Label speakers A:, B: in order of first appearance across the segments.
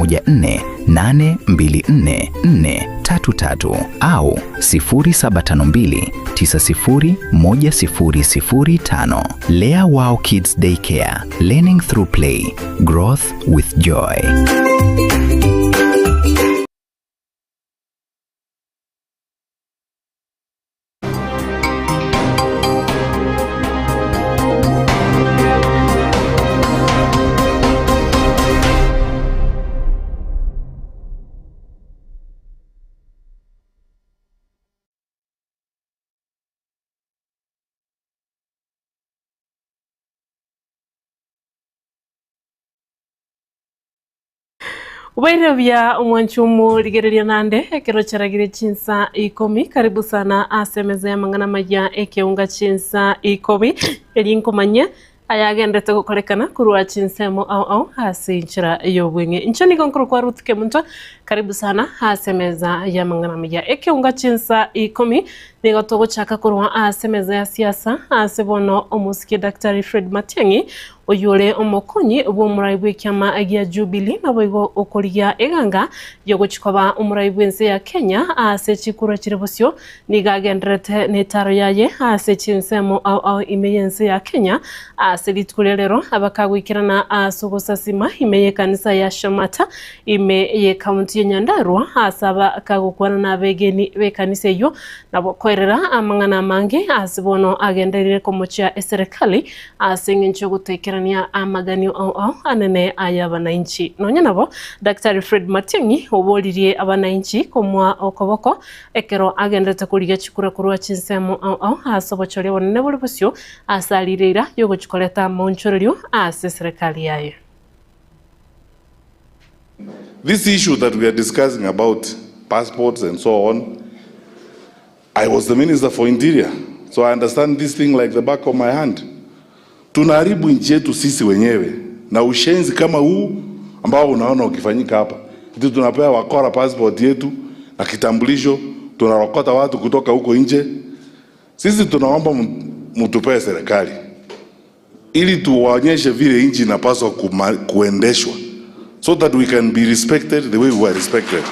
A: 0714 824 433 au 0752 901005. Lea Wow Kids Daycare, learning through play, growth with joy.
B: Oboirire buya omwanchi omorigereria nande ekero chiaragire chinsa ikomi karibu sana ase emeza y'amang'ana amaya ekeunga chinsa ikomi eri nkomanye ayagenderete gokorekana korwa chinsemo ao ao ase enchera y'obweng'e. Inche nigo nkorokwa Ruth Kemunto karibu sana ase emeza y'amang'ana amaya ekeunga chinsa ikomi nigo togochaka korwa ase emeza ya siasa ase bono omosike Daktari Fred Matiang'i Oyore omokonyi bw'omorai bw'ekiama gia Jubilee naboigo okorigia eganga y'ogochia koba omorai bw'ense ya Kenya ase chikura chire bosio, nigo agendererete netaro yaye ase chinsemo ao ao ime y'ense ya Kenya. Ase rituko ria rero abakagoikerana ase ogosasima ime y'ekanisa ya Shamata ime y'ekaunti ya Nyandarua ase abakagokwana nabegeni b'ekanisa eyio nabo koerera amang'ana amange ase bono agenderire komochia eserekali Ase engencho y'ogotoikerania amaganio ao ao anene ay'abanainchi. Nonya nabo, Daktari Fred Matiang'i oboririe abanainchi komoa okoboko ekero agenderete korigia chikura korwa chinsemo ao ao ase obochori obonene bore bosio ase arire eira y'ogochia koreta amaonchorerio ase eserekari yaye.
C: This issue that we are discussing about passports and so on, I was the minister for interior so I understand this thing like the back of my hand. Tunaharibu nchi yetu sisi wenyewe na ushenzi kama huu ambao unaona ukifanyika hapa. Eti tunapea wakora passport yetu na kitambulisho, tunarokota watu kutoka huko nje. Sisi tunaomba mtupee serikali ili tuwaonyeshe vile nchi inapaswa kuendeshwa so that we can be respected the way we were respected.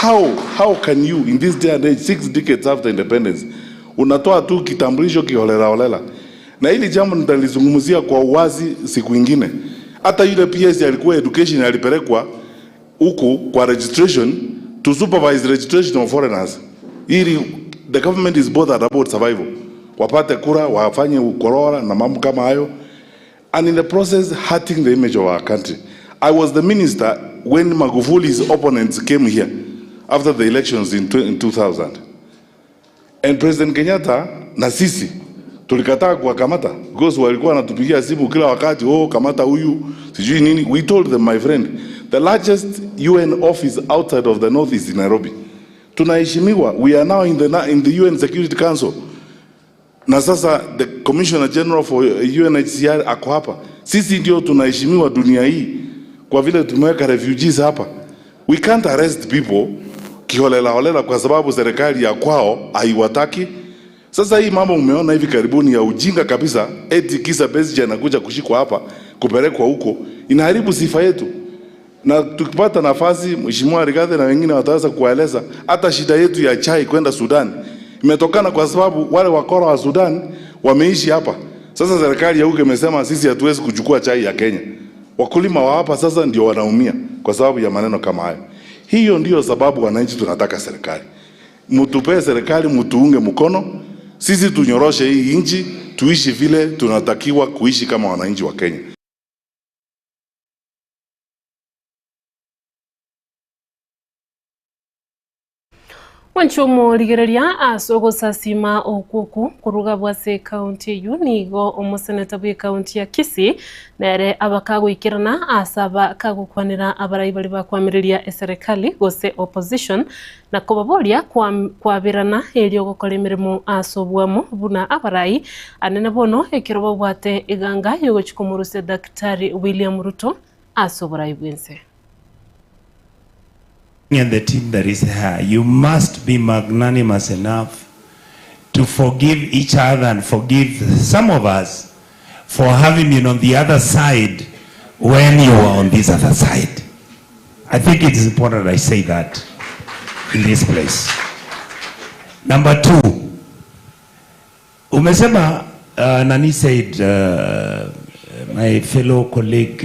C: How, how can you in this day and age, six decades after independence, unatoa tu kitambulisho kiholela holela? Na hili jambo nitalizungumzia kwa uwazi siku ingine. Hata yule PS alikuwa education alipelekwa huku kwa registration to supervise registration of foreigners ili the government is bothered about survival, wapate kura, wafanye ukorora na mambo kama hayo, and in the process hurting the image of our country. I was the minister when Magufuli's opponents came here after the elections in, in 2000 and President Kenyatta na sisi tulikataa kuwakamata because walikuwa wanatupigia simu kila wakati, oh, kamata huyu sijui nini. We told them my friend, the largest UN office outside of the north is in Nairobi. Tunaheshimiwa, we are now in the, in the UN Security Council na sasa the Commissioner General for UNHCR ako hapa. Sisi ndio tunaheshimiwa dunia hii kwa vile tumeweka refugees hapa. We can't arrest people kiholela holela kwa sababu serikali ya kwao haiwataki. Sasa hii mambo mmeona hivi karibuni ya ujinga kabisa, eti kisa Besigye anakuja kushikwa hapa kupelekwa huko, inaharibu sifa yetu na tukipata nafasi, Mheshimiwa Rigathi na wengine wataweza kuwaeleza hata shida yetu ya chai kwenda Sudan imetokana kwa sababu wale wakora wa Sudan wameishi hapa. Sasa serikali ya huko imesema sisi hatuwezi kuchukua chai ya Kenya. Wakulima wa hapa sasa ndio wanaumia kwa sababu ya maneno kama hayo. Hiyo ndiyo sababu wananchi tunataka serikali, mtupee serikali, mtuunge mkono, sisi tunyoroshe hii nchi, tuishi vile tunatakiwa kuishi kama wananchi wa Kenya.
B: Mwanche omorigereria ase ogosasima okwo okwo koruga bwase ekaunti eywo nigo omoseneta bw'ekaunti ya Kisii nere abakagoikerana ase abakagokwanera abarai baria bakwamireria eserekali gose opposition na kobaboria kwaberana erio gokora emeremo ase obwamo buna abarai anene bono ekero babwate eganga yogochia komorusia Daktari William Ruto ase oborai bw'ense.
D: And the team that is here, you must be magnanimous enough to forgive each other and forgive some of us for having been on the other side. when you were on this other side. I think it is important I say that in this place. Number two, umesema nani said my fellow colleague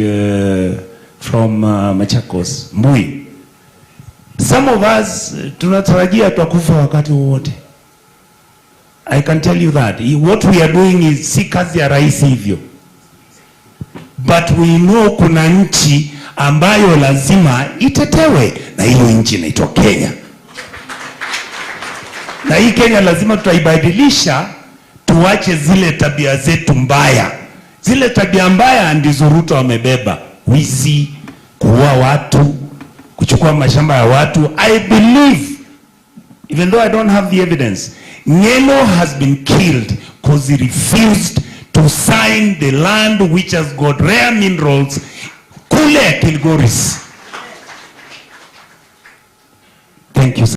D: from Machakos, Mbui. Some of us tunatarajia tutakufa wakati wowote. I can tell you that. What we are doing is si kazi ya rahisi hivyo. But we know kuna nchi ambayo lazima itetewe, na hiyo nchi inaitwa Kenya. Na hii Kenya lazima tutaibadilisha, tuache zile tabia zetu mbaya. Zile tabia mbaya ndizo Ruto amebeba: wizi, kuua watu, kuchukua mashamba ya watu. I believe, even though I don't have the evidence, Ngeno has been killed because he refused to sign the land which has got rare minerals kule Kilgoris. Thank you, sir.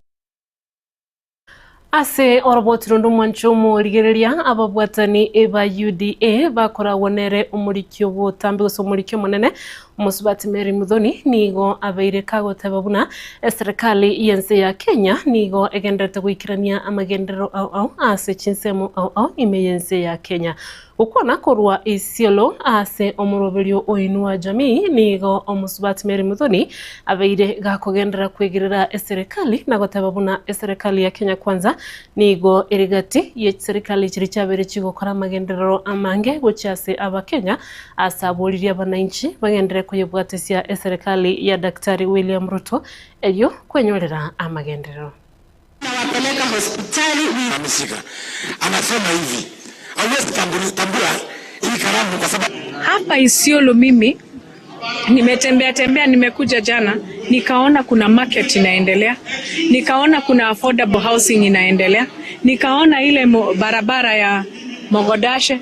B: Ase oroboti ronde omwancho omorigereria ababwatani ba UDA bakoragwo nere omoriki obotambe gose omoriki omonene omosubati Mary Muthoni nigo abeire kagoteba buna eserekari y'ense ya Kenya nigo egenderete goikerania amagenderero ao ao ase chinsemo ao ao ime y'ense ya Kenya. Gokwana korwa Isiolo ase omoroberio o Inua Jamii nigo omosubati Mary Muthoni abeire gakogenderera kwegerera eserekari na goteba buna eserekari ya Kenya Kwanza nigo ere gati ye chiserikali chiria chiabeire chigokora amagenderero amange gochia ase Abakenya ase aboririe abanainchi bagenderere koyebwatesia eserekari ya Daktari William Ruto erio kwenyorera amagenderero.
E: Nawapeleka hospitali.
F: Ameshika. Anasema hivi, hauwezi tambua hii kalamu kwa sababu
G: Hapa Isiolo mimi nimetembea tembea, nimekuja jana nikaona kuna market inaendelea, nikaona kuna affordable housing inaendelea, nikaona ile barabara ya Mogodashe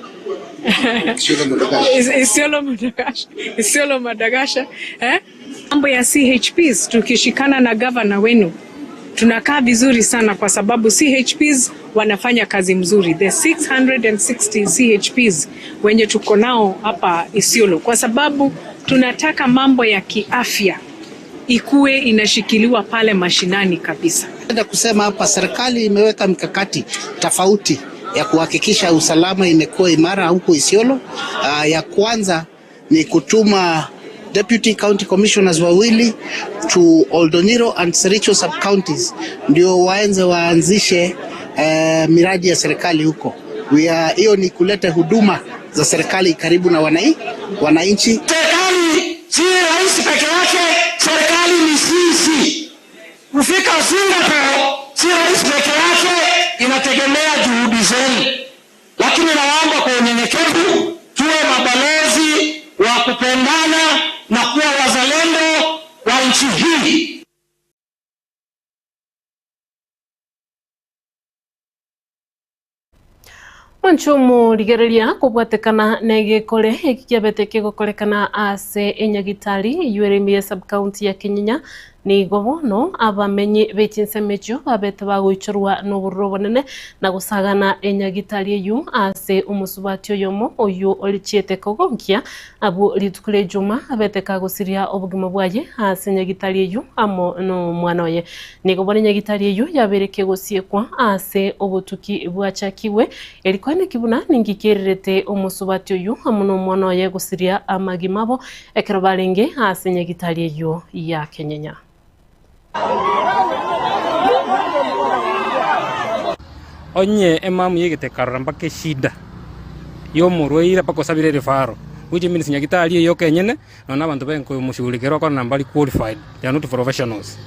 G: Isiolo Modogashe, Isiolo Modogashe, eh? Mambo ya CHPs tukishikana na governor wenu tunakaa vizuri sana kwa sababu CHPs wanafanya kazi mzuri. The 660 CHPs wenye tuko nao hapa Isiolo, kwa sababu tunataka mambo ya kiafya ikuwe inashikiliwa pale mashinani kabisa.
H: Napenda kusema hapa serikali imeweka mikakati tofauti ya kuhakikisha usalama imekuwa imara huku Isiolo. Ya kwanza ni kutuma Deputy County Commissioners wawili to Oldonyiro and Sericho sub counties ndio waanze waanzishe miradi ya serikali huko. Hiyo ni kuleta huduma za serikali karibu na wananchi.
E: Serikali si rais peke yake, serikali ni sisi. Kufika Singapore si rais peke yake, inategemea juhudi zenu. Lakini nawaomba kwa unyenyekevu tuwe mabalozi wa kupendana na kuwa wazalendo wa nchi hii.
B: Mwancho rigereria kobwatekana na egekore eki kiabete kegokorekana ase enyagitari yueremie sub county ya Kinyinya nigo bono abamenyi bechinsemo echio babete bagoichorwa nobororo obonene na gosagana enyagitari eyu ase omosubati oyomo oyo orichiete kogonkia abwo rituko ria ejuma abete kagosiria obogima bwaye ase enyagitari eyu amo nomwana oye. Nigo bono enyagitari eyu yabere kegosiekwa ase obotuki bwachakiwe erikwane kibuna ningikererete omosubati oyu amo nomwana oye gosiria amagima abo ekero barenge ase enyagitari eyu ya Kinyinya.
I: Onye emamu yegete karora mpaka eshida yomorwaire mpaka osabire referral, which means nyagitari eyo kenyene nona abanto benkomushughulikira okona mbari qualified, they are not professionals.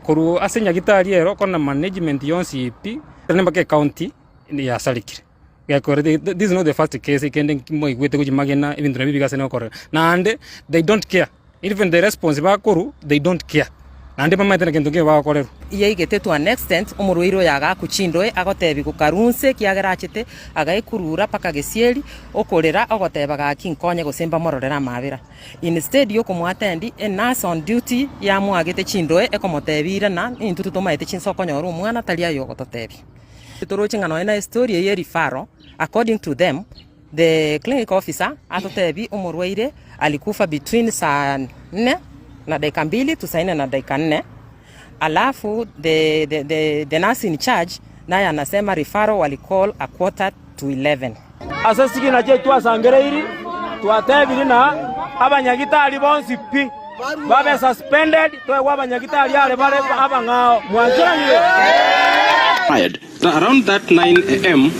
I: Koru ase nyagitari ero okona management yonsi pi mpaka ecounty yasarikire. Gekore, this is not the first case kende moigwete gochimagena ebinto nabi bigase nokorera. Naende they don't care. Even the response bakoru they don't care. Naende bamaete na kento kebe bagokorerwa.
J: Yaigete to an extent omorwaire oyo agakuchindoe agotebi gokarunse kiagera achete agaekurura mpaka gesieri okorera ogoteba gaki nkonye gose mbamororere amabera. Instead yokomwatendi e nurse on duty yamwagete chindoe ekomotebia irana intwe totomaete chinsa okonyora omwana tari aye ogototebia. Toroche ng'a nonya na estory eye ya referral according to them. The clinic officer atotebi omorwaire alikufa between saa nne na dakika mbili to saa nne na dakika nne alafu the, the, the, the nurse in charge naye anasema referral wali call a quarter to 11.
K: Ase chigina chiaito twasangereiri, twatebire na abanyagitari bonsi pi babe suspended, toegwe abanyagitari are bare abang'ao. Mwancheranire?
I: Around that 9 am,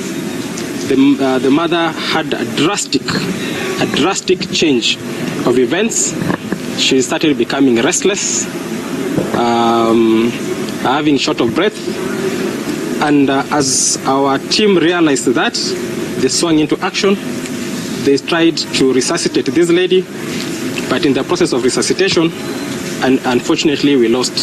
I: the, the mother had a drastic, a drastic change of events. She started becoming restless, having short of breath, and as our team realized that, they swung into action. They tried to resuscitate this lady, but in the process of resuscitation, and unfortunately we lost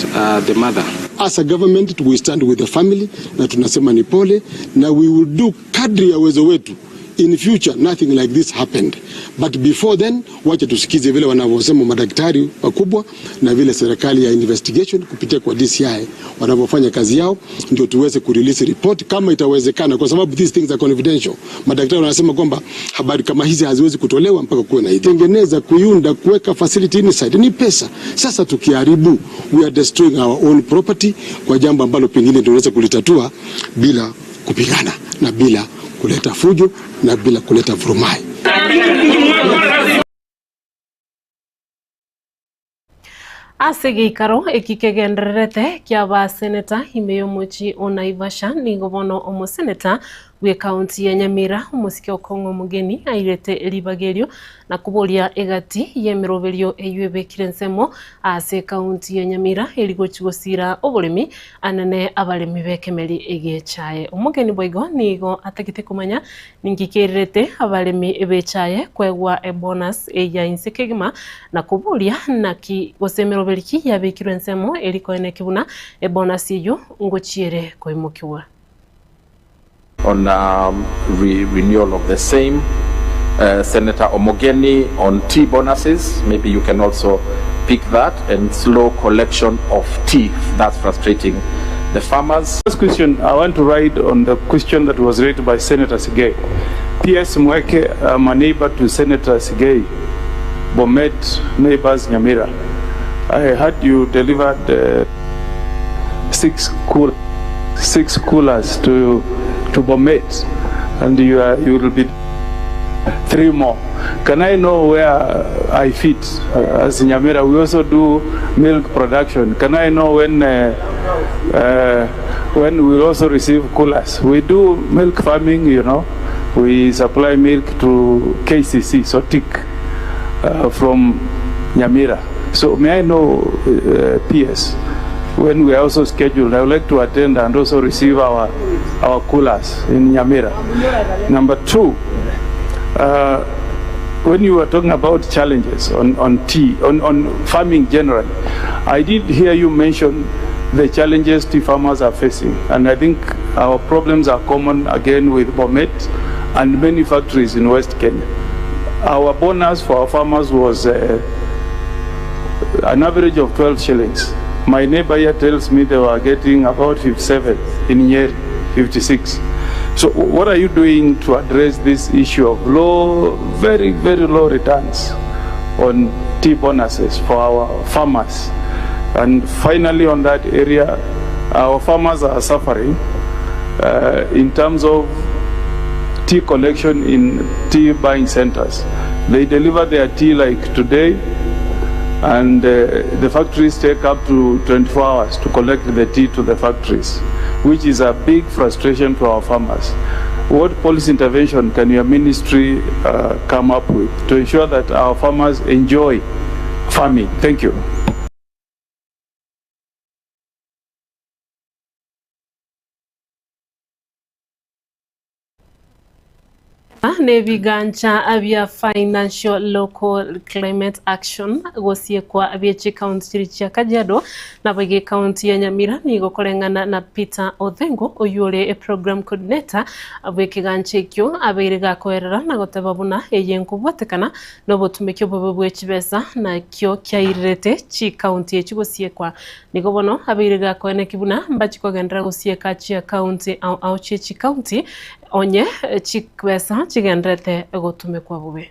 I: the mother.
L: As a government we stand with the family na tunasema ni pole na we will do kadri ya uwezo wetu in future nothing like this happened but before then, wacha tusikize vile wanavyosema madaktari wakubwa na vile serikali ya investigation kupitia kwa DCI wanavyofanya kazi yao, ndio tuweze kurelease report kama itawezekana, kwa sababu these things are confidential. Madaktari wanasema kwamba habari kama hizi haziwezi kutolewa mpaka kuwe na tengeneza, kuiunda, kuweka facility inside ni pesa. Sasa tukiharibu, we are destroying our own property kwa jambo ambalo pengine tunaweza kulitatua bila kupigana na bila kuleta fujo na bila kuleta vurumai.
B: Ase egeikaro eki kegendererete ki'abaseneta ime y'omochie o Naivasha, nigo bono omoseneta bw'ekaunti ya Nyamira omosike Okong'o Omogeni airete ribaga erio na koboria egati y'emeroberio eyio ebekire ensemo ase ekaunti ya Nyamira eri gochia gosira oboremi anene abaremi b'ekemeri egechaye. Omogeni boigo nigo atagete komanya ninki kererete abaremi b'echaye koegwa ebonus eya inse kegima na koboria naki gose emeroberi ki yabekirwe ensemo eri koeneki buna ebonus eyio ngochiere koimokiwa.
M: On renewal of the same. Senator Omogeni on tea bonuses, maybe you can also pick that, and slow collection of tea. That's frustrating the farmers.
N: First question, I want to write on the question that was raised by Senator Sigei. P.S. Mweke, I'm a neighbor to Senator Sigei, Bomet neighbors Nyamira. I heard you delivered six coolers to Bomet, and you will be 3 more. Can I know where I fit as Nyamira? We also do milk production. Can I know when we also receive coolers? We do milk farming, you know. We supply milk to KCC, Sotik, from Nyamira. So may I know, PS, when we are also scheduled, I would like to attend and also receive our coolers in Nyamira. Number 2, when you were talking about challenges on tea, on farming generally, I did hear you mention the challenges tea farmers are facing. And I think our problems are common again with Bomet and many factories in West Kenya. Our bonus for our farmers was an average of 12 shillings. My neighbor here tells me they were getting about 57 in Nyeri, 56. So what are you doing to address this issue of low, very, very low returns on tea bonuses for our farmers? And finally on that area, our farmers are suffering in terms of tea collection in tea buying centers. They deliver their tea like today, and the factories take up to 24 hours to collect the tea to the factories, which is a big frustration to our farmers. What policy intervention can your ministry come up with to ensure that our farmers enjoy farming? Thank you.
B: Nebigancha bya Financial Local Climate Action gosiekwa biechi county chiri chia Kajiado na bage county ya Nyamira nigo koreng'ana na Peter Othengo oyure e program coordinator bwekigancha ekio abeire gakoerera na goteba buna eye nkobwatekana nobotumeki obobe bwe chibesa nakio kiairerete chi county echi gosiekwa nigo bono abeire gakoeneki buna mbachikogendera gosieka chia county au au chi county. Onye chibesa chigendererete gotumekwa bobe.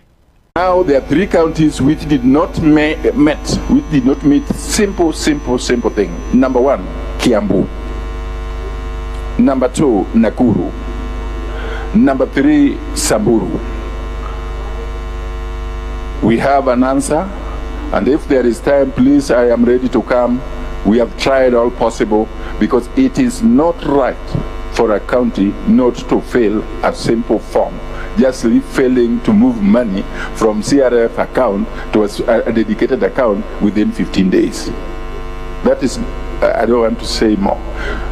O: Now there are three counties which did not met, which did not meet simple, simple, simple thing. Number one, Kiambu. Number two, Nakuru. Number three, Samburu. We have an answer, and if there is time, please, I am ready to come. We have tried all possible because it is not right for a county not to fill a simple form, just failing to move money from CRF account to a dedicated account within 15 days. That is, I don't want to say more.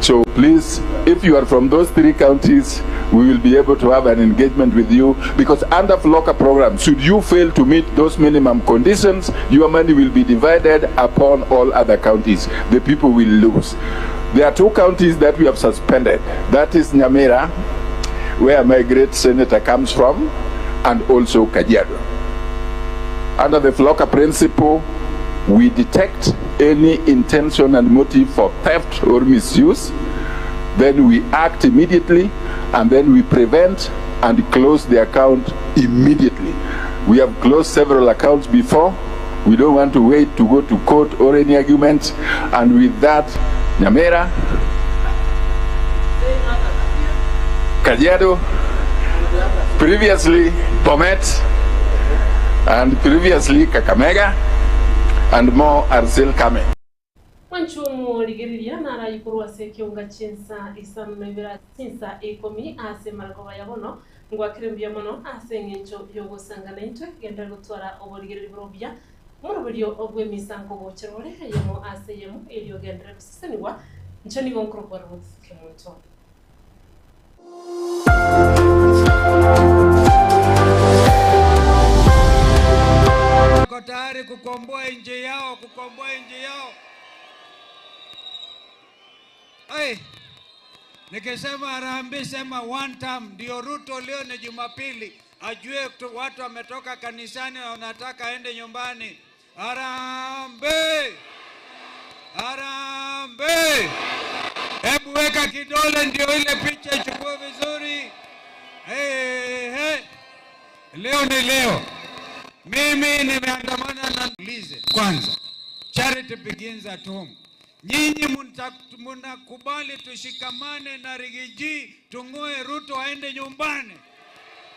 O: So please, if you are from those three counties, we will be able to have an engagement with you because under FLLoCA program, should you fail to meet those minimum conditions, your money will be divided upon all other counties. The people will lose. There are two counties that we have suspended. That is Nyamira, where my great senator comes from, and also Kajiado. Under the FLLoCA principle, we detect any intention and motive for theft or misuse, then we act immediately, and then we prevent and close the account immediately. We have closed several accounts before. We don't want to wait to go to court or any argument. And with that, Nyamira, Kajiado, previously Bomet, and previously Kakamega, and more are still coming.
B: Mwanchwa omorigereria naraye korwa ase ekeunga chinsa isano na ibere ase chinsa ikomi ase emaragoba ya bono, ngwakire mbuya mono ase eng'encho y'ogosanga naintwe, genderera gotwara oborigereria bore obuya, omoroberio bw'emisango gochera ore eyemo ase eyemo, erio ogenderere gosesenigwa, inche nigo nkorokwa Ruth Kemunto.
P: Wako tayari kukomboa nchi yao, kukomboa nchi yao. Hey, nikisema harambee sema one term, ndio Ruto leo ni Jumapili, ajue watu wametoka kanisani na wanataka aende nyumbani. Harambee! Harambee! Hebu weka kidole ndio ile picha ichukue vizuri. Hey, hey. Leo ni leo. Mimi nimeandamana na niulize kwanza. Charity begins at home. Nyinyi munakubali tushikamane na Riggy G tung'oe Ruto aende nyumbani?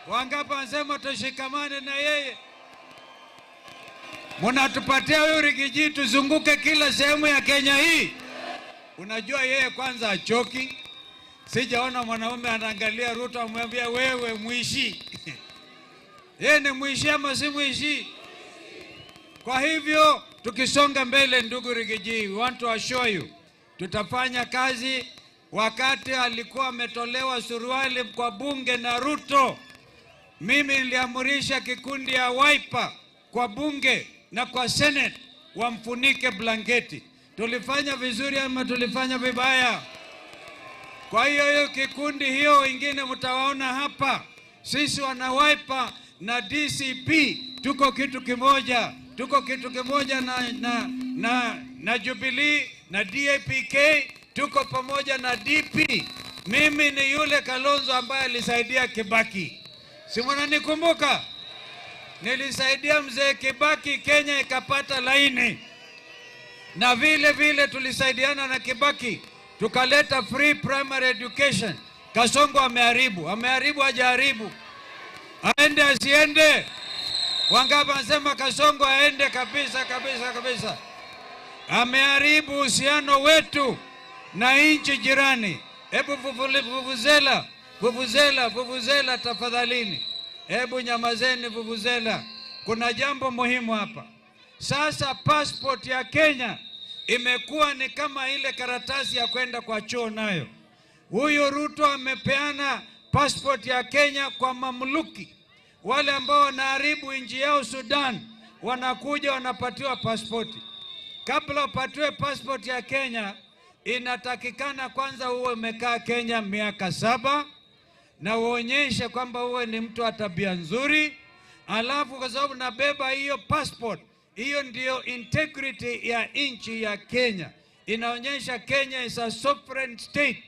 P: Wangapi wanasema tushikamane na yeye? Munatupatia huyu Riggy G tuzunguke kila sehemu ya Kenya hii. Unajua yeye kwanza achoki. Sijaona mwanaume anaangalia Ruto amwambia wewe mwishi. Yeye ni mwishi ama si mwishi? Kwa hivyo tukisonga mbele, ndugu Riggy G, we want to assure you tutafanya kazi. Wakati alikuwa ametolewa suruali kwa bunge na Ruto, mimi niliamurisha kikundi ya Wiper kwa bunge na kwa Senate wamfunike blanketi. Tulifanya vizuri ama tulifanya vibaya? Kwa hiyo hiyo kikundi hiyo wengine mtawaona hapa. Sisi wana Wiper na DCP tuko kitu kimoja, tuko kitu kimoja na Jubilee na DAPK, tuko pamoja na DP. Mimi ni yule Kalonzo ambaye alisaidia Kibaki, si mnanikumbuka? Nilisaidia mzee Kibaki, Kenya ikapata laini, na vile vile tulisaidiana na Kibaki tukaleta free primary education. Kasongo ameharibu, ameharibu, hajaharibu? Aende asiende? Wangapi wanasema Kasongo aende kabisa kabisa kabisa? Ameharibu uhusiano wetu na nchi jirani. Hebu vuvuzela, vuvuzela, vuvuzela tafadhalini. Hebu nyamazeni vuvuzela. Kuna jambo muhimu hapa. Sasa passport ya Kenya imekuwa ni kama ile karatasi ya kwenda kwa choo nayo. Huyu Ruto amepeana passport ya Kenya kwa mamluki. Wale ambao wanaharibu nchi yao Sudan wanakuja wanapatiwa pasipoti. Kabla upatiwe passport ya Kenya, inatakikana kwanza uwe umekaa Kenya miaka 7 na uonyeshe kwamba uwe ni mtu wa tabia nzuri. Alafu kwa sababu nabeba hiyo passport, hiyo ndio integrity ya nchi ya Kenya, inaonyesha Kenya is a sovereign state.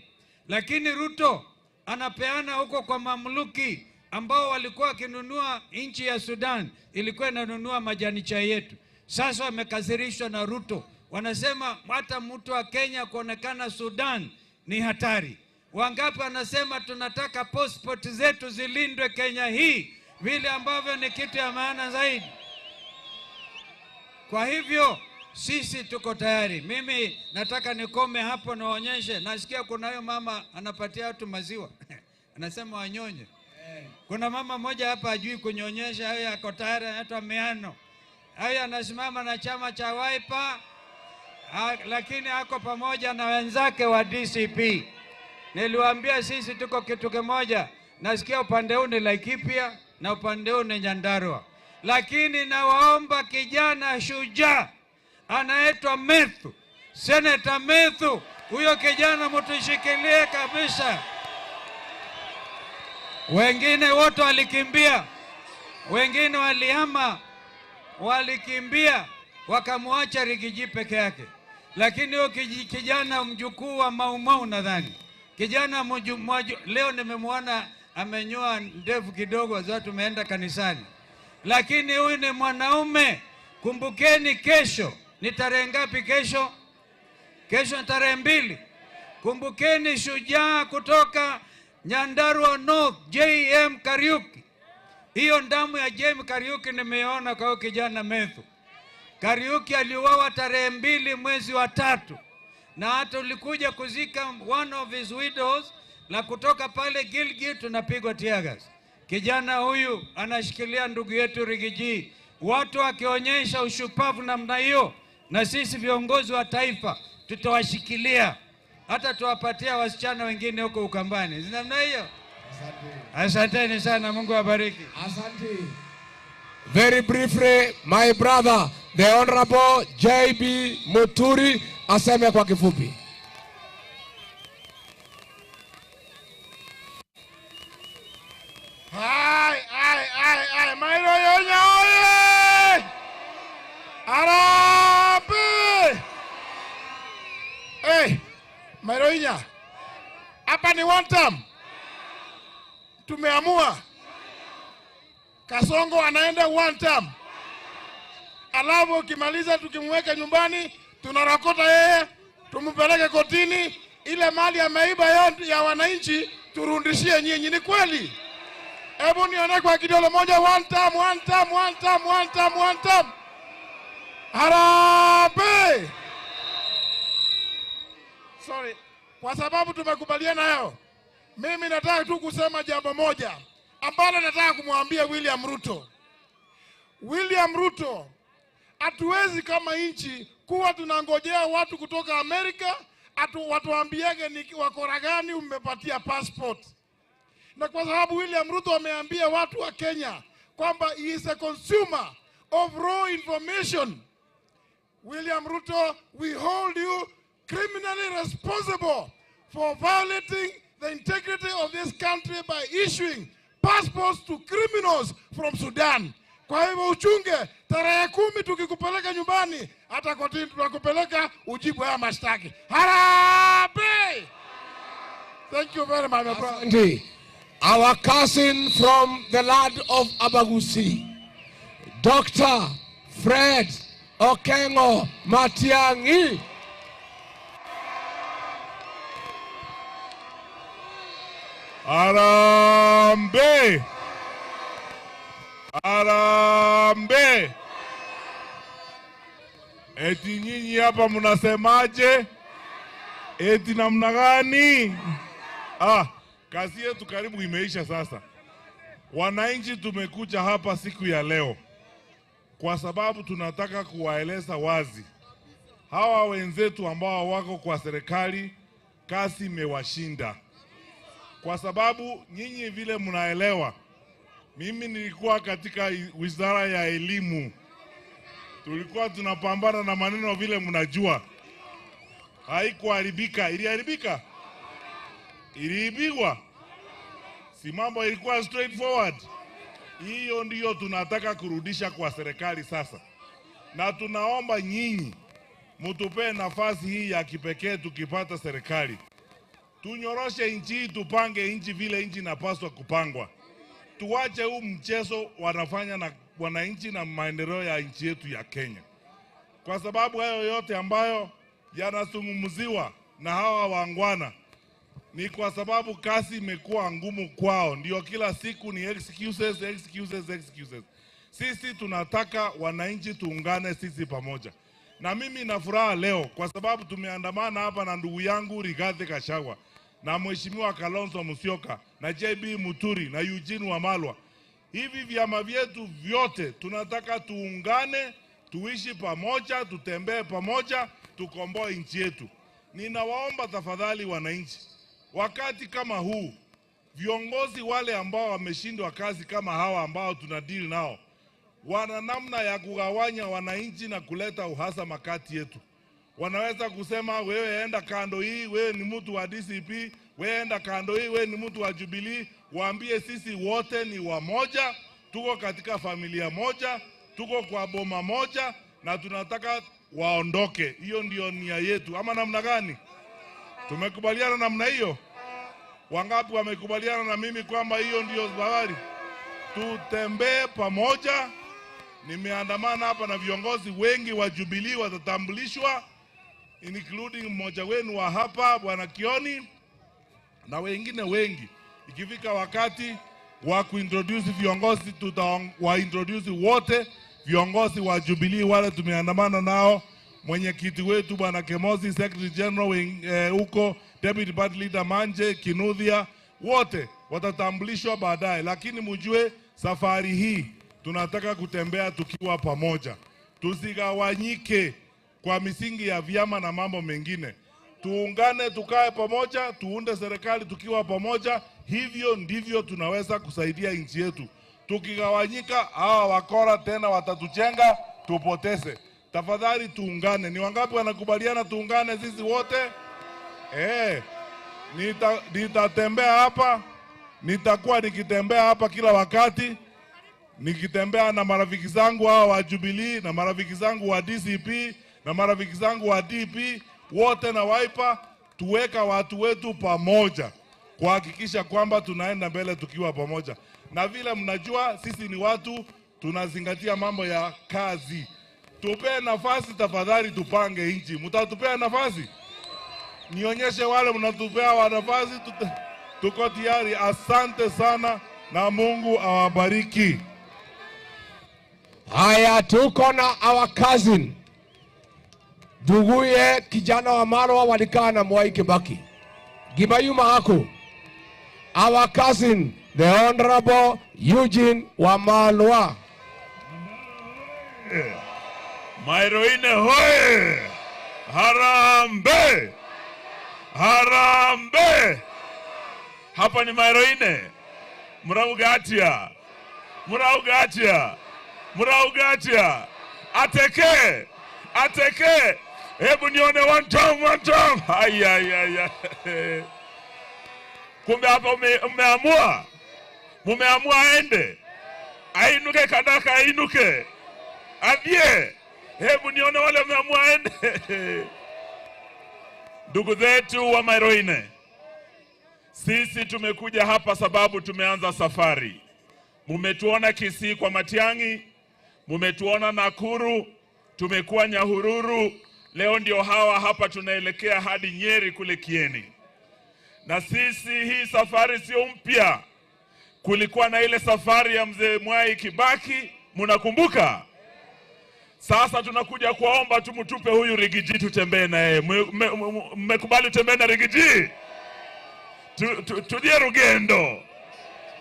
P: Lakini Ruto anapeana huko kwa mamluki ambao walikuwa wakinunua nchi ya Sudan, ilikuwa inanunua majani chai yetu. Sasa wamekasirishwa na Ruto, wanasema hata mtu wa Kenya kuonekana Sudan ni hatari. Wangapi wanasema tunataka passport zetu zilindwe Kenya hii, vile ambavyo ni kitu ya maana zaidi. Kwa hivyo sisi tuko tayari. Mimi nataka nikome hapo, niwaonyeshe. Nasikia kuna huyo mama anapatia watu maziwa anasema wanyonye. Kuna mama mmoja hapa ajui kunyonyesha, huyo ako tayari, anaitwa Miano. Huyo anasimama na chama cha Wiper, lakini ako pamoja na wenzake wa DCP. Niliwaambia sisi tuko kitu kimoja. Nasikia upande huu ni Laikipia na upande huu ni Nyandarua, lakini nawaomba kijana shujaa anaitwa Methu, Seneta Methu, huyo kijana mtushikilie kabisa. Wengine wote walikimbia, wengine walihama, walikimbia wakamwacha Rigiji peke yake, lakini huyo kijana mjukuu wa Maumau nadhani kijana mju, mwaju, leo nimemwona amenyoa ndevu kidogo, za tumeenda kanisani, lakini huyu ni mwanaume. Kumbukeni, kesho ni tarehe ngapi? Kesho, kesho ni tarehe mbili. Kumbukeni shujaa kutoka Nyandarua North, JM Kariuki. Hiyo damu ya JM Kariuki nimeiona kwa huyo kijana Methu. Kariuki aliuawa tarehe mbili mwezi wa tatu, na hata ulikuja kuzika one of his widows, na kutoka pale Gilgil tunapigwa tear gas. Kijana huyu anashikilia ndugu yetu Rigiji. Watu wakionyesha ushupavu namna hiyo, na sisi viongozi wa taifa tutawashikilia, hata tuwapatia wasichana wengine huko Ukambani, si namna hiyo? Asanteni sana, Mungu awabariki.
Q: Asante. Very briefly, my brother, the Honorable JB Muturi aseme kwa kifupi.
R: Ai, ai, ai, ai, Mairo Yonya oye! Harambee! Hey, Mairo Inya. Hapa ni one term. Tumeamua. Kasongo anaenda one term. Alafu ukimaliza tukimweka nyumbani tunarokota yeye, tumpeleke kotini, ile mali ameiba ya wananchi turudishie nyinyi. Ni kweli? Hebu nione kwa kidole moja, one term, one term, one term, one term, one term. Harambee! Sorry, kwa sababu tumekubaliana hayo, mimi nataka tu kusema jambo moja ambalo nataka kumwambia William Ruto. William Ruto, hatuwezi kama nchi kuwa tunangojea watu kutoka Amerika atu watuambiege ni wakora gani umepatia passport. Na kwa sababu William Ruto ameambia watu wa Kenya kwamba he is a consumer of raw information. William Ruto, we hold you criminally responsible for violating the integrity of this country by issuing passports to criminals from Sudan. Kwa hivyo uchunge, tarehe kumi tukikupeleka nyumbani, hata kotini tunakupeleka ujibu haya mashtaki. Harambee! Thank you very much, my brother.
Q: Asante. Our cousin from the land of Abagusi, Dr. Fred Okengo Matiang'i.
C: Harambee! Harambee! Eti nyinyi hapa mnasemaje? Eti namna gani? Ah, kazi yetu karibu imeisha sasa. Wananchi tumekuja hapa siku ya leo kwa sababu tunataka kuwaeleza wazi hawa wenzetu ambao wako kwa serikali, kazi imewashinda, kwa sababu nyinyi vile mnaelewa, mimi nilikuwa katika wizara ya elimu, tulikuwa tunapambana na maneno vile mnajua, haikuharibika. Iliharibika? Iliibigwa? Si mambo ilikuwa straightforward? Hiyo ndiyo tunataka kurudisha kwa serikali sasa, na tunaomba nyinyi mutupee nafasi hii ya kipekee. Tukipata serikali, Tunyoroshe nchi hii, tupange nchi vile nchi inapaswa kupangwa. Tuache huu mchezo wanafanya na wananchi na maendeleo ya nchi yetu ya Kenya, kwa sababu hayo yote ambayo yanazungumziwa na hawa wangwana ni kwa sababu kazi imekuwa ngumu kwao, ndio kila siku ni excuses, excuses, excuses. Sisi tunataka wananchi tuungane sisi pamoja, na mimi na furaha leo kwa sababu tumeandamana hapa na ndugu yangu Rigathi Gachagua na Mheshimiwa Kalonzo Musyoka na JB Muturi na Eugene Wamalwa. Hivi vyama vyetu vyote tunataka tuungane, tuishi pamoja, tutembee pamoja, tukomboe nchi yetu. Ninawaomba tafadhali wananchi, wakati kama huu, viongozi wale ambao wameshindwa kazi kama hawa ambao tuna deal nao, wana namna ya kugawanya wananchi na kuleta uhasama kati yetu. Wanaweza kusema wewe enda kando hii, wewe ni mtu wa DCP, wewe enda kando hii, wewe ni mtu wa Jubilee. Waambie sisi wote ni wamoja, tuko katika familia moja, tuko kwa boma moja na tunataka waondoke. Hiyo ndio nia yetu, ama namna gani? Tumekubaliana namna hiyo? Wangapi wamekubaliana na mimi kwamba hiyo ndio habari? Tutembee pamoja. Nimeandamana hapa na viongozi wengi wa Jubilee watatambulishwa, including mmoja wenu wa hapa Bwana Kioni na wengine wengi. Ikifika wakati wa kuintroduce viongozi, tutawaintroduce wote viongozi wa Jubilee wale tumeandamana nao, mwenyekiti wetu Bwana Kemosi, Secretary General huko eh, Deputy Party Leader Manje Kinuthia, wote watatambulishwa baadaye, lakini mjue safari hii tunataka kutembea tukiwa pamoja, tusigawanyike kwa misingi ya vyama na mambo mengine. Tuungane, tukae pamoja, tuunde serikali tukiwa pamoja. Hivyo ndivyo tunaweza kusaidia nchi yetu. Tukigawanyika, hawa wakora tena watatuchenga, tupoteze. Tafadhali tuungane. Ni wangapi wanakubaliana tuungane sisi wote? Eh, nitatembea hapa, nitakuwa nikitembea hapa kila wakati nikitembea na marafiki zangu hawa wa Jubilee na marafiki zangu wa DCP na marafiki zangu wa DP wote na Wiper, tuweka watu wetu pamoja kuhakikisha kwamba tunaenda mbele tukiwa pamoja. Na vile mnajua sisi ni watu tunazingatia mambo ya kazi. Tupee nafasi tafadhali, tupange nchi. Mtatupea nafasi? Nionyeshe wale mnatupea wa nafasi, tuko tayari. Asante sana na Mungu awabariki.
Q: Haya, tuko na our cousin nduguye kijana wa Marwa walikaa na Mwai Kibaki, Gibayuma Haku, our cousin the Honorable Eugene Wamalwa.
S: Mairoine hoye! Harambe! Harambe! Hapa ni Mairoine. Muraugatia. Muraugatia. Muraugatia. Ateke. Ateke. Hebu nione one time, one time. Ai ai ai. Kumbe hapa umeamua. Mumeamua aende. Ainuke kadaka ainuke. Adhie. Hebu nione wale wameamua aende. Ndugu zetu wa Mairoine, sisi tumekuja hapa sababu tumeanza safari. Mumetuona Kisii kwa Matiang'i, mumetuona Nakuru, tumekuwa Nyahururu, leo ndio hawa hapa tunaelekea hadi Nyeri kule Kieni. Na sisi hii safari sio mpya. Kulikuwa na ile safari ya mzee Mwai Kibaki, munakumbuka? Sasa tunakuja kuwaomba tu mtupe huyu Rigiji tutembee na yeye. Mmekubali tutembee na Rigiji? Tujie rugendo,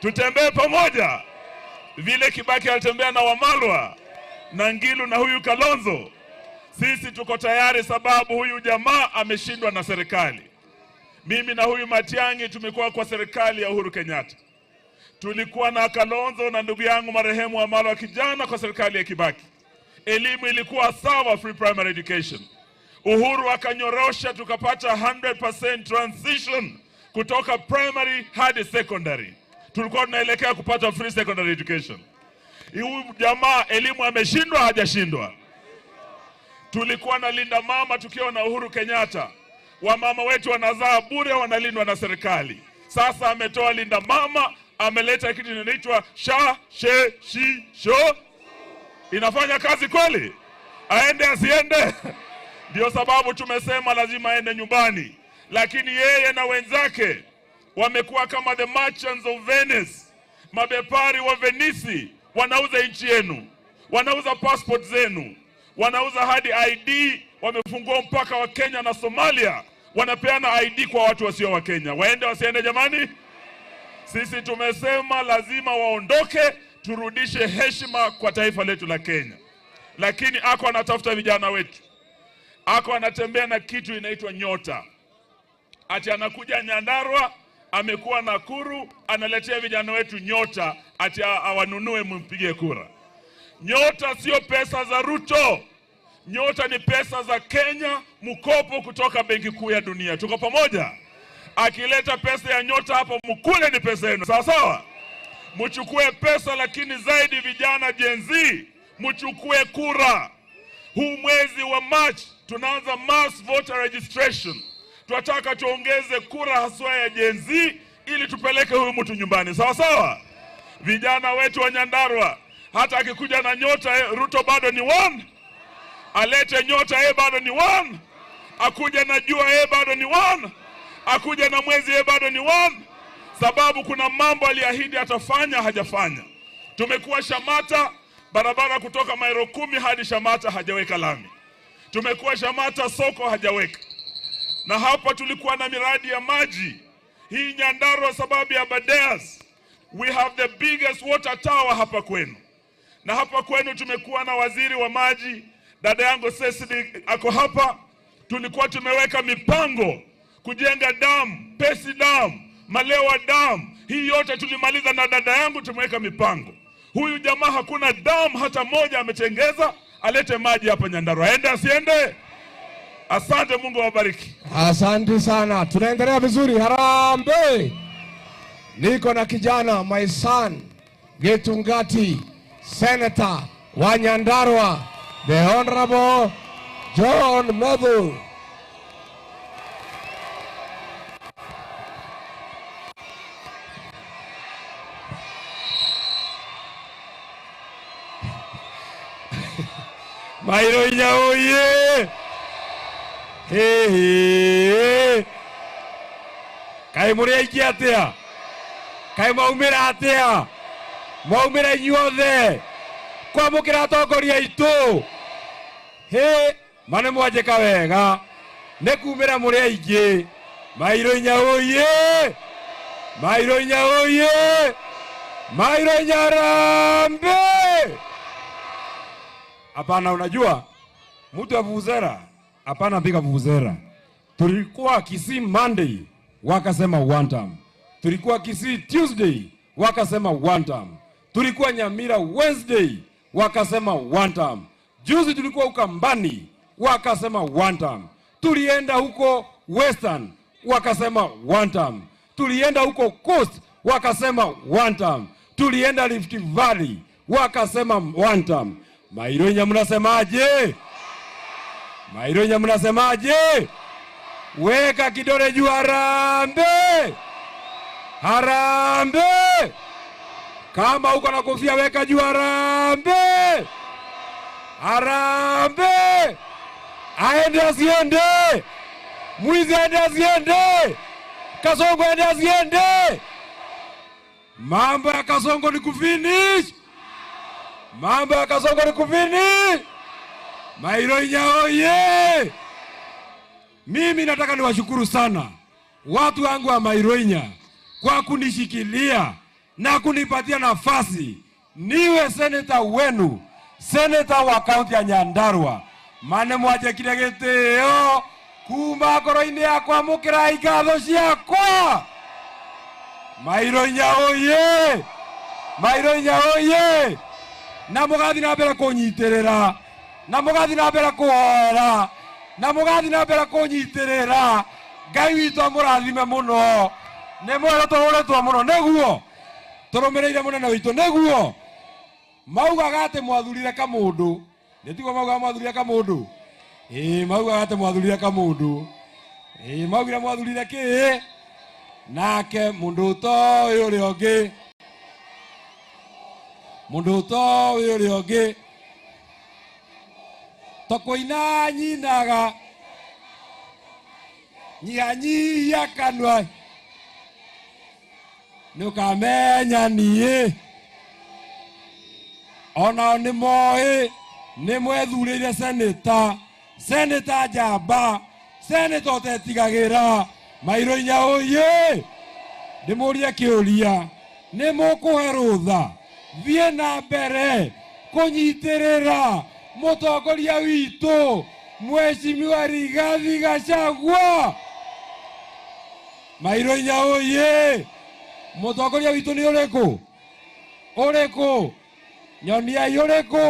S: tutembee pamoja vile Kibaki alitembea na Wamalwa na Ngilu na huyu Kalonzo. Sisi tuko tayari, sababu huyu jamaa ameshindwa na serikali. Mimi na huyu Matiang'i tumekuwa kwa serikali ya Uhuru Kenyatta, tulikuwa na Kalonzo na ndugu yangu marehemu Wamalwa kijana kwa serikali ya Kibaki. Elimu ilikuwa sawa, free primary education. Uhuru akanyorosha tukapata 100% transition kutoka primary hadi secondary. Tulikuwa tunaelekea kupata free secondary education. Huyu jamaa elimu ameshindwa, hajashindwa? Tulikuwa na Linda Mama tukiwa na Uhuru Kenyatta. Wamama wetu wanazaa bure, wanalindwa na serikali. Sasa ametoa linda mama, ameleta kitu inaitwa sha she shi sho. Inafanya kazi kweli? Aende asiende? Ndio sababu tumesema lazima aende nyumbani, lakini yeye na wenzake wamekuwa kama the merchants of Venice, mabepari wa Venisi. Wanauza nchi yenu, wanauza passport zenu, wanauza hadi ID. Wamefungua mpaka wa Kenya na Somalia, wanapeana ID kwa watu wasio wa Kenya. Waende wasiende, jamani? Sisi tumesema lazima waondoke, turudishe heshima kwa taifa letu la Kenya. Lakini ako anatafuta vijana wetu, ako anatembea na kitu inaitwa nyota, ati anakuja Nyandarua, amekuwa Nakuru, analetea vijana wetu nyota, ati awanunue mmpige kura. Nyota sio pesa za Ruto, nyota ni pesa za Kenya, mkopo kutoka Benki Kuu ya Dunia. Tuko pamoja? Akileta pesa ya nyota hapo, mkule ni pesa yenu, sawa sawa. Mchukue pesa, lakini zaidi vijana Gen Z, mchukue kura. Huu mwezi wa March tunaanza mass voter registration. Tunataka tuongeze kura haswa ya Gen Z ili tupeleke huyu mtu nyumbani, sawa sawa. Vijana wetu wa Nyandarua, hata akikuja na nyota eh, Ruto bado ni one. Alete nyota yeye bado ni one. Akuja na jua yeye bado ni one. Akuja na mwezi yeye bado ni one, sababu kuna mambo aliahidi atafanya hajafanya. Tumekuwa Shamata, barabara kutoka mairo 10 hadi Shamata hajaweka lami. Tumekuwa Shamata soko hajaweka, na hapa tulikuwa na miradi ya maji hii Nyandarua, sababu ya Aberdares we have the biggest water tower hapa kwenu, na hapa kwenu tumekuwa na waziri wa maji, dada yangu Cecily ako hapa. Tulikuwa tumeweka mipango kujenga dam, Pesi dam, Malewa dam, hii yote tulimaliza na dada yangu, tumeweka mipango. Huyu jamaa hakuna dam hata moja ametengeza, alete maji hapa Nyandarua. Aende asiende? Asante, Mungu awabariki.
Q: Asante sana, tunaendelea vizuri. Harambee! Niko na kijana my son Gitungati, senator wa Nyandarua, the Honorable John Methu.
T: Mairoinya oye! Hĩhĩ! Kaĩ mũrĩ aingĩ atĩa? Kaĩ mwaumĩra atĩa? Mwaumĩra inyuothe kwamũkĩra atongoria aitũ? Hĩ, ma nĩ mwanjĩka wega nĩ kumĩra mũrĩ aingĩ. Mairoinya oye! Mairoinya oye! Mairoinya harambee! Hapana, unajua mtu wa vuvuzela hapana, piga vuvuzela. Tulikuwa Kisii Monday wakasema one term, tulikuwa Kisii Tuesday wakasema one term, tulikuwa Nyamira Wednesday wakasema one term, juzi tulikuwa Ukambani wakasema one term, tulienda huko Western wakasema one term, tulienda huko Coast wakasema one term, tulienda Rift Valley wakasema one term. Maironya mnasemaje? Maironya mnasemaje? Weka kidole juu, harambee! Harambee! Kama uko na kofia weka juu, harambee! Harambee! Aende asiende? Mwizi aende asiende? Kasongo aende asiende? Mambo ya Kasongo ni kufinish. Mambo ya Kasongo ni kufinish. Maironya oye! Mimi nataka niwashukuru sana watu wangu wa Maironya kwa kunishikilia na kunipatia nafasi niwe seneta wenu, seneta wa kaunti ya Nyandarua. Mane mwanjekire gitio kuma ngoro-inĩ yakwa mũkĩra ngatho ciakwa. Maironya oye! Maironya oye! Na mũgathiĩ na mbere kũnyitĩrĩra, na mũgathiĩ na mbere kũhoera, na mũgathiĩ na mbere kũnyitĩrĩra. Ngai witũ amũrathime mũno. Nĩ mwega tũhũrĩtwo mũno nĩguo tũrũmĩrĩire mũnene witũ nĩguo maugaga atĩ mwathurire kamũndũ. Nĩ tiguo maugaga mwathurire kamũndũ? Ĩĩ, maugaga atĩ mwathurire kamũndũ. Ĩĩ maugire mwathurire kĩ? Nake mũndũ ũtoĩ ũrĩa ũngĩ, mũndũ ũtoĩ ũrĩa ũngĩ, to kũina nyinaga, nyihanyihia kanua, nĩũkamenya niĩ onao nĩ moĩ nĩ mwethurĩire seneta seneta njamba seneta ũtetigagĩra mairũ inya ũyĩ ndĩmũrie kĩũria nĩ mũkũhe rũtha thiĩ na mbere kũnyitĩrĩra mũtongoria witũ Mheshimiwa Rigathi Gachagua mairũ inya ũyĩ mũtongoria witũ nĩ ũrĩkũ ũrĩkũ nyoniai ũrĩkũ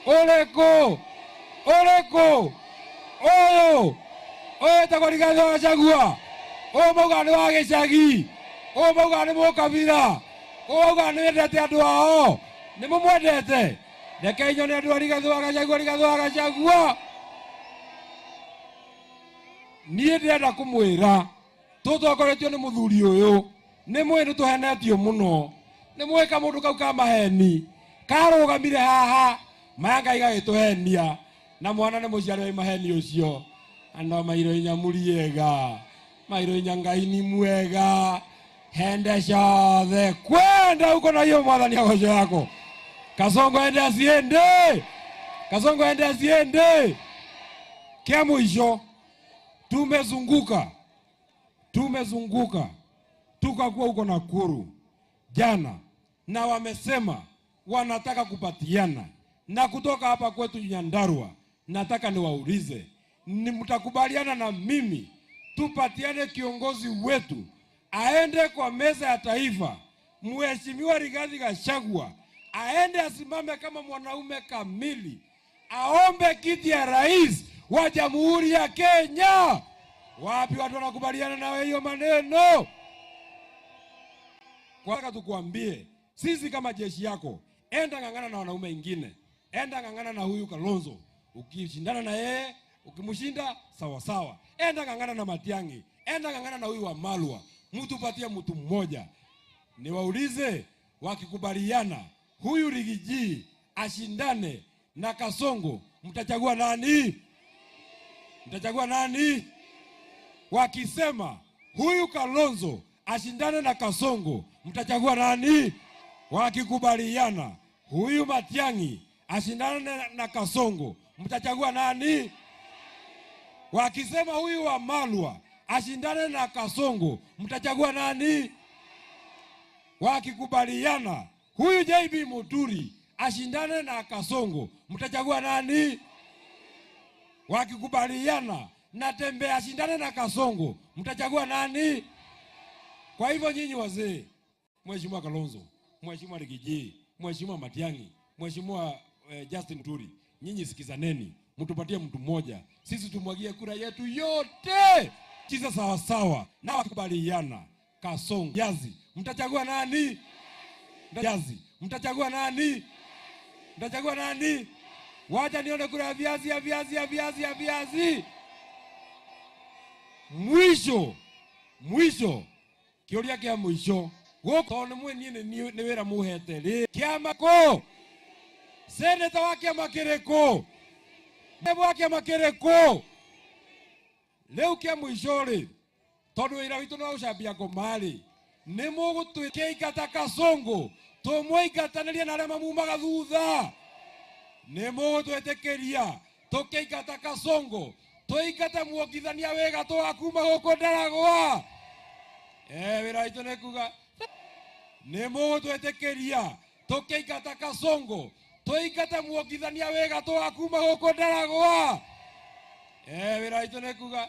T: ũrĩkũ ũrĩkũ ũyũ ũyũ wĩtagwo Rigathĩ wa Gachagua ũyũ maugaga nĩ wa gĩcagi ũyũ maugaga nĩ mũkabira ũyũ maugaga nĩ wendete andũ ao nĩ mũmwendete rekei nyone andũ a Rigathĩ wa Gachagua Rigathĩ wa Gachagua niĩ ndĩrenda kũmwĩra tũtongoretio nĩ mũthuri ũyũ nĩ mwĩ nĩ tũhenetio mũno nĩ mwĩ kamũndũ kau ka maheni karũgamire haha maya ngai gagĩtũhenia na mwana nĩ mũciari wa maheni ũcio andũ mairo inya mũriega mairo inya ngai ni mwega hende ciothe kwenda uko na hiyo mwathani agoco yako kasongo ende asiende kasongo ende asiende kia mwisho tumezunguka tumezunguka tukakuwa huko Nakuru jana, na wamesema wanataka kupatiana na kutoka hapa kwetu Nyandarua. Nataka niwaulize, ni mtakubaliana na mimi tupatiane kiongozi wetu aende kwa meza ya taifa, Mheshimiwa Rigathi Gachagua aende asimame kama mwanaume kamili, aombe kiti ya rais wa Jamhuri ya Kenya. Wapi watu wanakubaliana nawe hiyo maneno? Kwa tukuambie, sisi kama jeshi yako, enda ng'ang'ana na wanaume wengine, enda ng'ang'ana na huyu Kalonzo. Ukishindana na yeye, ukimshinda sawa sawa. Enda ng'ang'ana na Matiang'i, enda ng'ang'ana na huyu Wamalwa, mtu patie mtu mmoja. Niwaulize, wakikubaliana huyu Rigiji ashindane na Kasongo, mtachagua nani? Mtachagua nani? Wakisema huyu Kalonzo ashindane na Kasongo, mtachagua nani? Wakikubaliana huyu Matiang'i ashindane na Kasongo, mtachagua nani? Wakisema huyu Wamalwa ashindane na Kasongo, mtachagua nani? Wakikubaliana huyu JB Muturi ashindane na Kasongo, mtachagua nani? Wakikubaliana na Tembe ashindane na Kasongo, mtachagua nani? Kwa hivyo nyinyi wazee, Mheshimiwa Kalonzo, Mheshimiwa Rigiji, Mheshimiwa Matiang'i, Mheshimiwa eh, Justin Muturi, nyinyi sikizaneni, mtupatie mtu mmoja, sisi tumwagie kura yetu yote kisa sawa sawa, na wakikubaliana Kasongo Jazi, mtachagua nani? Jazi, mtachagua nani? Mtachagua nani? Wacha nione kura ya viazi ya viazi ya viazi ya viazi. Mwisho mwisho kiuria kia mwisho guku tondu mwi nie ni wira muhete ri kiama ku seneta wa kiama kiriku wa kiama kiriku riu kia mwisho ri tondu wira witu no gucambia ngoma ri ni mugutwikiingata Kasongo tumwingatanirie na aria mamumaga thutha ni mugutwitikiria tukiingata Kasongo tuingate muongithania wi gatũ wa kuma gũkũ Ndaragwa eh wĩra witũ nĩ kuga nĩ mũgũtwĩtĩkĩria tũkĩingata Kasongo tũingate muongithania wĩ gatũ wa kuma gũkũ Ndaragwa eh wĩra witũ nĩ kuga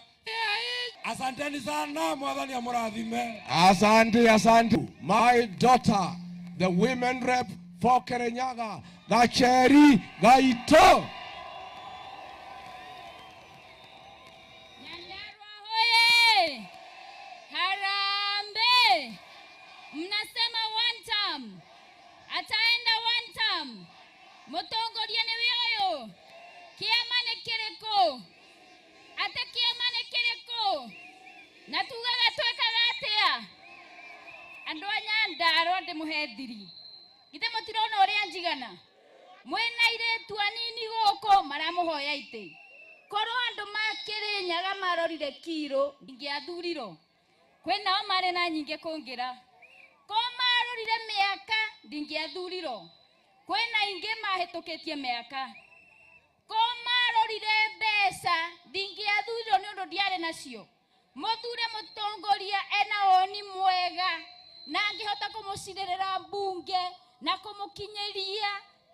T: asanteni sana mwathani amũrathime
Q: Asante, asante. My daughter, the women rep for Kirinyaga, Gacheri Gaito.
U: Hoye! Harambee! Mnasema one term. Ataenda one term. Mutongoria nĩ ũyũ. Kĩama nĩ kĩrĩkũ? Ate kĩama nĩ kĩrĩkũ? Nkamũhe thiri. Githĩ mũtirona ũrĩa njigana? Mwĩna airĩtu anini gũkũ maramũhoya itĩ. Korwo andũ ma Kĩrĩnyaga marorire kiro ndingĩathurirwo. Kwĩ nao marĩ na nyingĩ kũngĩra. Korwo marorire mĩaka ndingĩathurirwo. Kwĩna aingĩ mahĩtũkĩtie mĩaka. Ko marorire mbeca ndingĩathurirwo nĩ ũndũ ndiarĩ nacio. Mũthure mũtongoria ena woni mwega na angĩhota kũmũcirĩrĩra mbunge na kũmũkinyĩria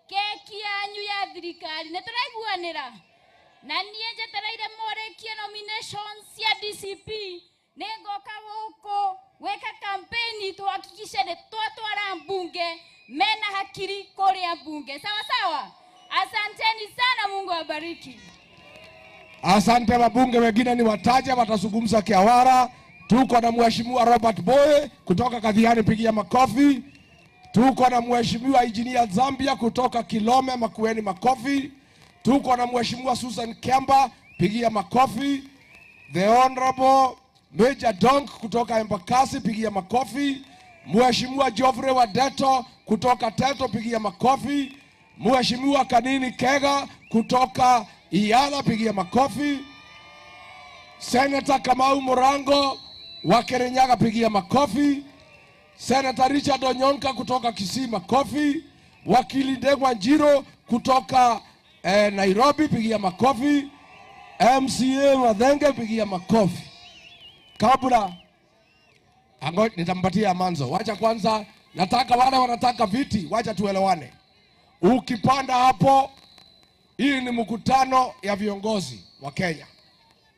U: keki yanyu ya thirikari. Nĩ tũraiguanĩra? Na niĩ njetereire mũrĩkie nominations cia DCP nĩngoka gũkũ gwĩka campaign tuhakikishe nĩ twatwara mbunge mena hakiri kũrĩa mbunge. Sawa sawa, asanteni sana, Mungu awabariki.
Q: Asante. Wabunge wengine ni wataja, watazungumza Kiawara. Tuko na Mheshimiwa Robert Boy kutoka Kathiani, pigia makofi. Tuko na Mheshimiwa Engineer Zambia kutoka Kilome, Makueni, makofi. Tuko na Mheshimiwa Susan Kemba, pigia makofi. The Honorable Major Donk kutoka Embakasi, pigia makofi. Mheshimiwa Geoffrey Wadeto kutoka Teto, pigia makofi. Mheshimiwa Kanini Kega kutoka Iyala, pigia makofi. Senator Kamau Murango wa Kirinyaga, pigia makofi. Senator Richard Onyonka kutoka Kisii, makofi. Wakili Ndegwa Njiro kutoka Nairobi, pigia makofi. MCA Mathenge, pigia makofi. Kabla ango, nitampatia Manzo. Wacha kwanza, nataka wale wanataka viti, wacha tuelewane. Ukipanda hapo, hii ni mkutano ya viongozi wa Kenya.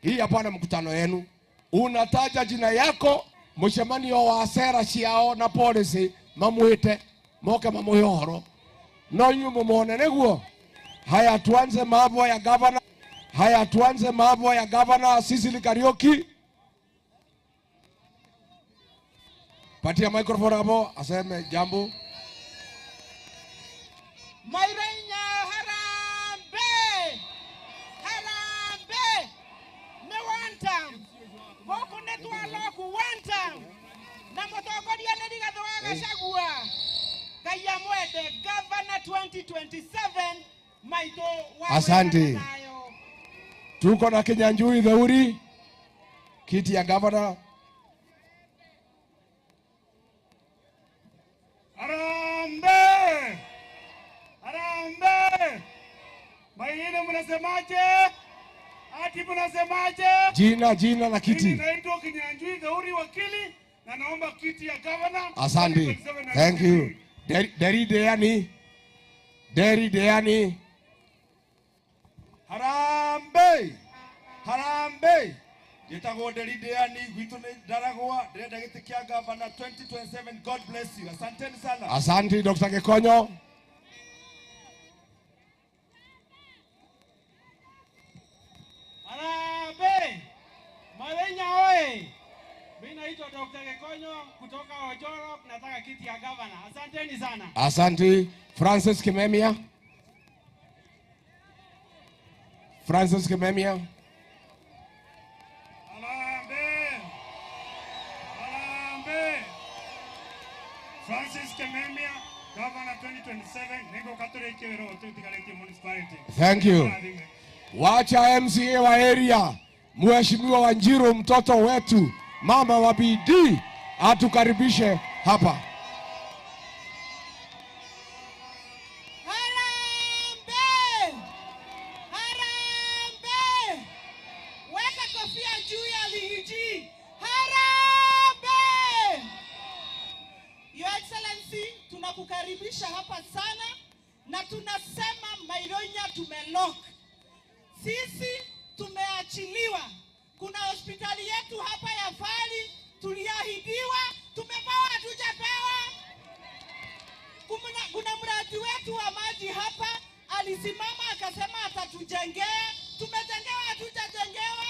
Q: Hii hapana mkutano yenu. Unataja jina yako, mũcemanio wa sera ciao na policy mamwite moke mamuhe ũhoro no inyuĩ mũmone nĩguo. Haya, tuanze mambo ya gavana. Haya, tuanze mambo ya gavana Sicily Kariuki. Patia microphone hapo aseme jambo.
A: Mairenya harambe harambe nĩ one term gũkũ nĩ twaloku one term na mũtongoria nĩ Rigathĩ wa Gachagua. Ngai amwende gavana 2027 maitũ wa
Q: Asante.
A: Wĩra na thayũ.
Q: Tuko na Kinyanjui Theuri, kiti ya gavana.
V: Harambee! Harambee! Maingine mnasemaje? Ati mnasemaje?
Q: Jina, jina na kiti.
V: Mimi naitwa Kinyanjui Theuri wakili na naomba kiti ya gavana.
Q: Asante.
V: 2027
Q: Thank you. Deri Deani. Deri Deani.
W: Harambee! Harambee! Njĩtagwo Nderi Deani, gwitũ nĩ Ndaragwa, ndĩrenda gĩtĩ kĩa gavana 2027. God bless you. Asanteni sana.
Q: Asante Dr. Gikonyo.
X: Harambee! Marenya oye! Mimi naitwa Dr. Gikonyo kutoka Ojoro, nataka kiti ya gavana. Asanteni sana.
Q: Asante Francis Kimemia. Francis Kimemia.
V: Harambee! Harambee! Francis Kimemia, Governor 2027, niko Katoliki Wero, Tigaleti Municipality.
Q: Thank you. Wacha MCA wa area, Mheshimiwa Wanjiru, mtoto wetu, mama wa bidii, atukaribishe hapa.
A: Harambee! Harambee! Weka kofia juu ya Riggy. Harambee! Your Excellency, tunakukaribisha hapa sana na tunasema Maironya tumelock. Sisi tumeachiliwa. Kuna hospitali yetu hapa ya Fali tuliahidiwa, tumepewa, hatujapewa. Kuna mradi wetu wa maji hapa, alisimama akasema atatujengea, tumejengewa, hatujajengewa.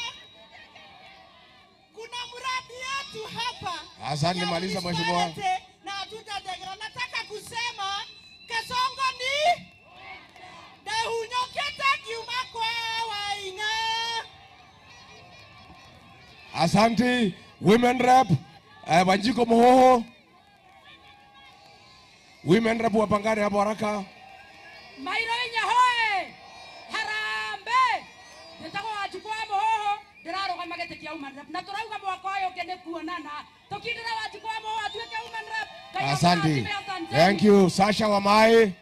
A: Kuna mradi yetu hapa
Q: Asante,
A: ya
Q: maliza mheshimiwa.
A: municipality na hatujajengewa. Nataka kusema Kasongo ni ndahunyũkĩte ngiuma kwa Waing'a.
Q: Asante Women Rep, Wanjiko Muhoho. Women rep wapangane hapo haraka.
D: Mairo inya hoe harambe njĩtagwo Wanjikũ wa Mũhoho ndĩrarũgama gĩtĩ kĩa woman rep na tũrauga mwaka ũyũ ũngĩ nĩ kuonana tũkindĩra Wanjikũ wa Mũhoho atuĩke woman rep. Ngai
Q: Asante.
D: amũrathime, asanteni.
Q: Thank you. Sasha Wamai.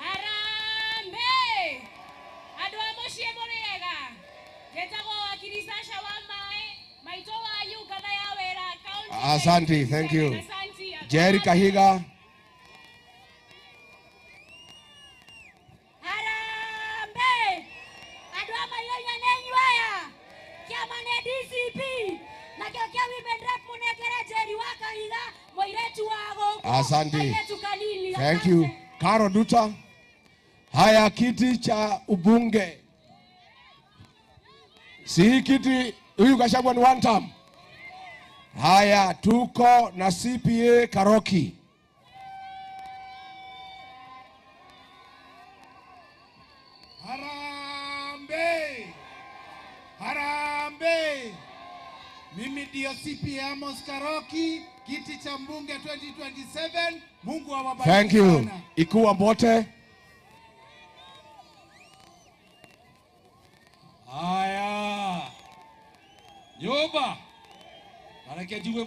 U: Harambe andũ a mũciĩ mũrĩega njĩtagwo wakiri Sasha wa Maĩ maitũ wa Uganda ya wĩra kaunti
Q: Asante. Thank you.
U: Asante.
Q: Jerry Kahiga.
U: Harambe andũ a Maionya nĩ inyuĩ aya kĩama nĩ DCP nakĩo kĩa women rep mũnengere Njeri wa Kahiga mũirĩtu wa gũkũ
Q: Asante.
U: kairĩtu kanini
Q: Thank you. Caro Duta. Haya, kiti cha ubunge. Si hii kiti huyu Gachagua ni one term. Haya, tuko na CPA Karoki.
F: Harambe! Harambe! Mimi ndio CP Amos Karoki, kiti cha mbunge 2027. Mungu awabariki
Q: Thank you.
F: sana.
Q: Ikua Mbote.
P: Haya, nyumba nareke njigue.